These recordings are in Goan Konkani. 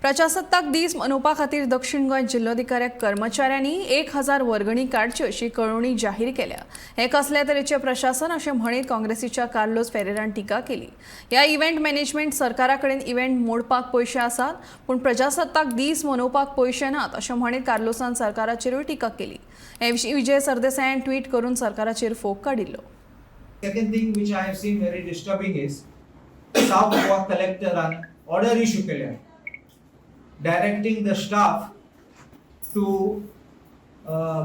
प्रजासत्ताक दीस मनोवपा खातीर दक्षिण गोंय जिल्लोधिकाऱ्याक कर्मचाऱ्यांनी 1000 वर्गणी काडची अशी कळोवणी जाहीर केल्या. हें कसल्या तरेचें प्रशासन अशें म्हणीत काँग्रेसीच्या कार्लोस फेरेरान टिका केली. ह्या इव्हेंट मॅनेजमेंट सरकारा कडेन इव्हेंट मोडपाक पयशे आसात, पूण प्रजासत्ताक दीस मनोवपाक पयशे नात अशें म्हणीत कार्लोसान सरकाराचेरूय टिका केली. हे विशीं विजय सरदेसायान ट्वीट करून सरकाराचेर फोग काडिल्लो. Second thing which I have seen very disturbing is South Goa Collector order issue केल्या directing the staff to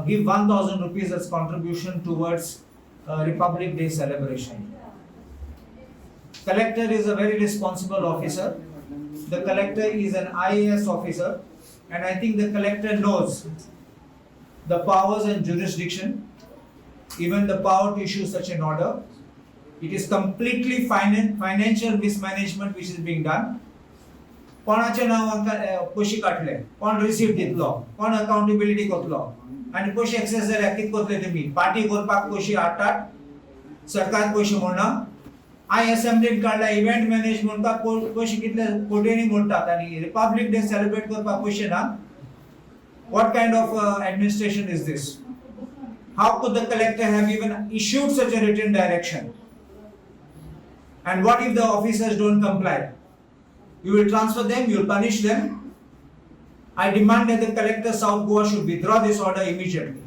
give 1000 rupees as contribution towards Republic Day celebration. Collector is a very responsible officer. The collector is an IAS officer, and I think the collector knows the powers and jurisdiction, even the power to issue such an order. It is completely financial mismanagement which is being done. कोणाच्या नांवान पयशे काडले, कोण रिसीप्ट दितलो, कोण अकाउंटेबिलिटी करतलो आनी पयशे एक्सेस जाल्यार कितें करतले तुमी? पार्टी करपाक पयशे हाडटात, सरकार पयशे मोडना. हांवें असेंब्लीन काडला, इव्हेंट मॅनेज म्हणपाक पयशे कितले कोट्यांनी मोडटात आनी रिपब्लीक डे सेलिब्रेट करपाक पयशे ना. What kind of administration is this? How could the collector have even issued such a written direction? And what if the officers don't comply? You will transfer them, you will punish them. I demand that the collector, South Goa, should withdraw this order immediately.